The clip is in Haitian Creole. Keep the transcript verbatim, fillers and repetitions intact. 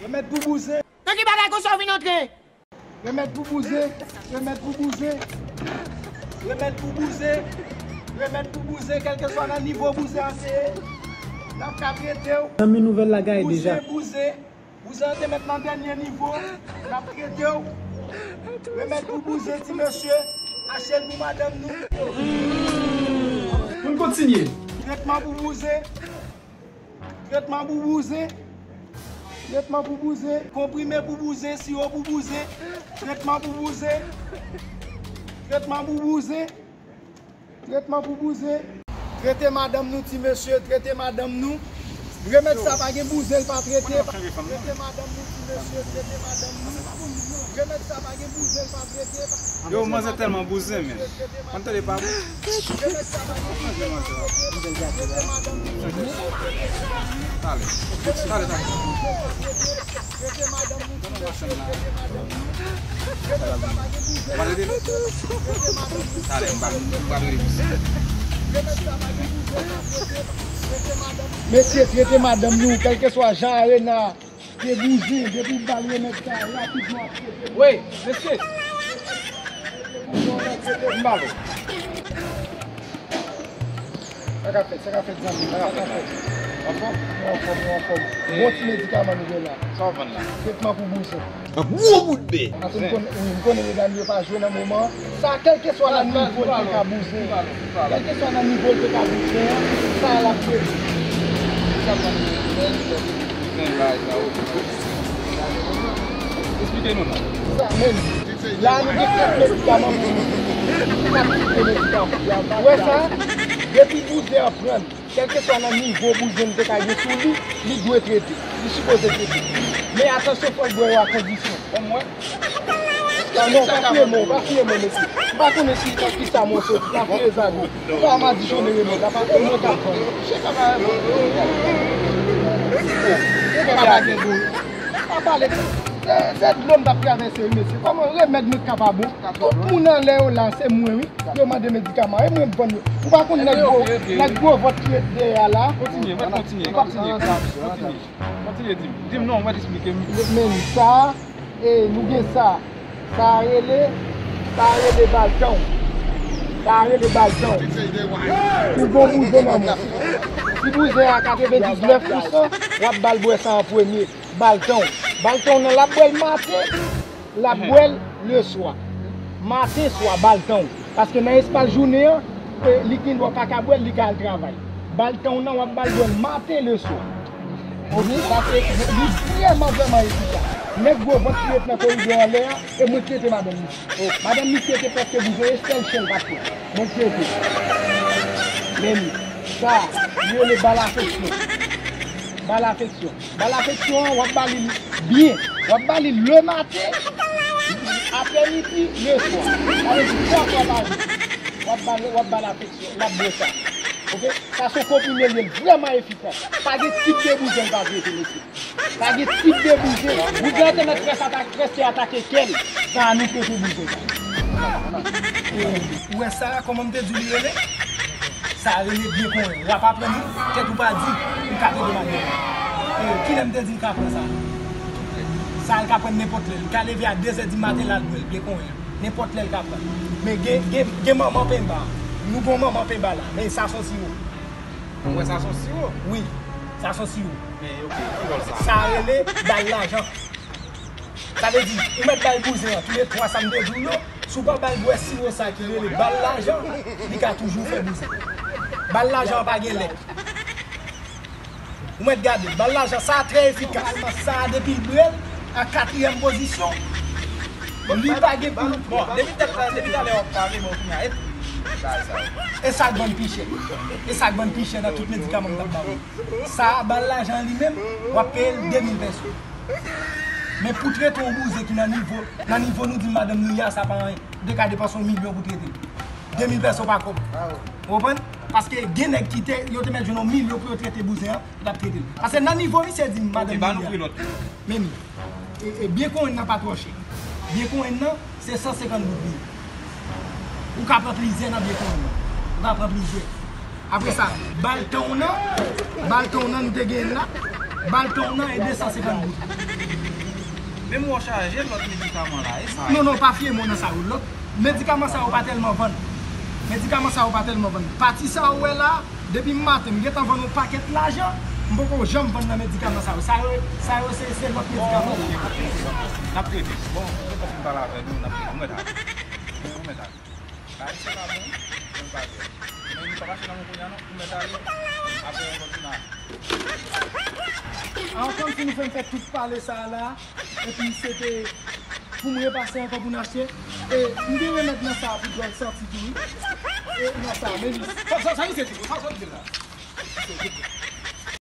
Remèd pou bouzen. Nan ki bagay konsa w vin antre? Remèd pou bouzen. Remèd pou bouzen. Remèd pou bouzen. Remèd pou bouzen, kèlkeswa nan nivo bouzen an te ye, n ap ka trete w. Zanmi, nouvèl la gaye deja. Bouzen, bouzen. Bouzen an te mèt nan dènye nivo, n ap trete w. Remèd pou bouzen, ti mesye, achte l pou madanm nou. Pou n kontinye. Tretman pou bouzen. Tretman pou bouzen. Tretman pou bouzen. Konprime pou bouzen, siwo pou bouzen. Tretman pou bouzen. Tretman pou bouzen. Tretman pou bouzen. Trete madanm nou, ti mesye, trete madanm nou. Remèd sa pa gen bouzen, l pa trete. Trete madanm nou, ti mesye, trete madanm nou. Remèd sa pa gen bouzen, l pa trete. Yo, manzè tèlman bouzen, men. Ann tande pa bon. Manzè, manzè. Talè. Talè, talè. Talè, m pa, m pa rele misye. Mesye, trete madanm nou, kèlkeswa jan Arena te bouzen, depi w ba l remèd sa, rapidman ap trete. Wi, mesye. M ba l. Sa k ap fèt, sa k ap fèt, zanmi, sa k ap fèt. Anfòm? Ou anfòm, ou anfòm. Bon ti medikaman nou gen la. Sa w vann la? Tretman pou bouzen. Gwo bout bè. Paske m konnen, wi, m konnen medam yo pa jwe nan moman sa, kèlkeswa nan nivo l te ka bouzen. Kèlkeswa nan nivo l te ka bouzen an, sa l ap fè. Sa l ap fè. Esplike nou non. Sa, men, la, nou gen kèk medikaman pou nou. Kèk medikaman. Ou wè sa? Depi bouzen an pran l, kèlkeswa nan nivo bouzen l te ka gen sou li, li dwe trete. Li sipoze trete. Men atansyon, fò l bwè yo a kondisyon. Kòm mwen. Non, pa fouye mwen, pa fouye mwen, mesye. M pa konnen si nan kisa mwen soti, pa fouye zam yo. Ou pa madichonnen remèd la, pa mwen k ap vann. Misye ka pa remèd. Ou pa pa gen gou. Pa pale. Se, se dlo m t ap travèse, wi, mesye. Kòman remèd mwen ka pa bon? Tout moun anlè yo la, se mwen, wi. Yo mande medikaman, e mwen k vann yo. Ou pa konn nèg gwo, nèg gwo vant ki ret dèyè a la? Kontinye, mèt kontinye, kontinye, kontinye. Kontinye di m. Di m non, mèt esplike m. Men sa, e, nou gen sa. Sa a rele, sa a rele baltanw. Sa a rele baltanw. Ou gon bouzen nan men. Si bouzen a katrevendiznèf pousan, w ap ba l bwè sa an premye. Baltanw. Baltanw nan l ap bwè l maten, l ap bwè l leswa. Maten, swa, baltanw. Paske nan espas jounen an, e, li gendwa pa ka bwè l, li ka al travay. Baltanw nan, w ap ba l bwè l maten, leswa. Oke, sa se, li vrèman, vrèman efikas. Nèg gwo vant ki ret nan koridò anlè a, e mwen trete madanm misye. Madanm misye te prèske bouzen, e sèl chen l pa t fè. Mwen trete. Men li, sa, li rele bal afeksyon. Bal afeksyon. Bal afeksyon an, w ap ba li l byen. W ap ba li l lematen, aprèmidi, leswa. Sa vle di twa fwa pa jou. W ap ba l, w ap ba l afeksyon. L ap bwè sa. Oke? Sa se yon konprime li ye, l vrèman efikas. Pa gen tip de bouzen l pa trete, mesye. Pa gen tip de bouzen. Bouzen an te mèt prèske atake, prèske atake kè l. Sa a nou trete bouzen sa. Ou wè sa, kòman m te di w li rele? Sa rele byen konyen. W ap aprann wi, tèt ou pa di, ou ka trete madanm. E, kilè m te di l ka pran sa? Sa l ka pran nenpòt lè. Li ka leve a de zè di maten, l al bwè l, byen konyen. Nenpòt lè l ka pran. Men gen, gen, gen manman penba. Nou gon manman penba la. Men sa s on siwo. Mwen sa s on siwo? Wi, sa s on siwo. Men, oke, ki wòl sa? Sa rele bal lajan. Sa vle di, ou mèt bay bouzen an, tou le twa sa m te di w yo, si w pa bay bwè siwo sa ki rele bal lajan, li ka toujou fè bouzen. Bal lajan an pa gen lè. Ou mèt gade, bal lajan sa a trè efikas. Sa a depi l bwè l, a katriyèm pozisyon, li pa gen pou. Bon, depi tèt la, depi talè w ap pale, bon, kounye a, e, e sa k vann pi chè. E sa k vann pi chè nan tout medikaman m t ap ba w. Sa a, bal lajan an li menm, w ap peye l de mil pèso. Men pou trete yon bouzen ki nan nivo, nan nivo nou di madanm nou ye a, sa pa anyen. Ou te ka depanse yon milyon pou trete l. De mil pèso pa kòb. Ou konprann? Paske gen nèg ki te, yo te mèt jwenn yon milyon pou yo trete bouzen an, yo t ap trete l. Paske nan nivo misye di m, madanm li ye a. Men li. E, e byen konyen nan pa twò chè. Byen konyen nan, se san senkant goud li ye. Ou ka pran plizyè nan byen konyen nan. Ou ka pran plizyè. Apre sa, bal tan w nan, bal tan w nan nou te genyen l la. Bal tan w nan e de san senkant goud. Menm wè w chaje lòt medikaman la, e sa. Non, non, pa fye mwen nan sa yo. Lòt medikaman sa yo pa tèlman vann. Medikaman sa yo pa tèlman vann. Pati sa ou wè la, depi maten, m gentan vann yon pakèt lajan, m poko janm vann nan medikaman sa yo. Sa yo, sa yo se, se lòt medikaman. N ap trete. Bon, nou pa fin pale avè nou, n ap trete. Ou mèt ale. Ou mèt ale. Bagay sa la bon, bon bagay. Men nou pa mache nan men kounye a non, ou mèt ale. Apre yon kontina. An konn si nou fè m fè tout pale sa la, epi se te pou m repase ankò pou n achte. E m gen remèd nan sa pou dwèl sòti tou wi. E nan sa, men li. Sa, sa, sa misye di, sa, sa misye la.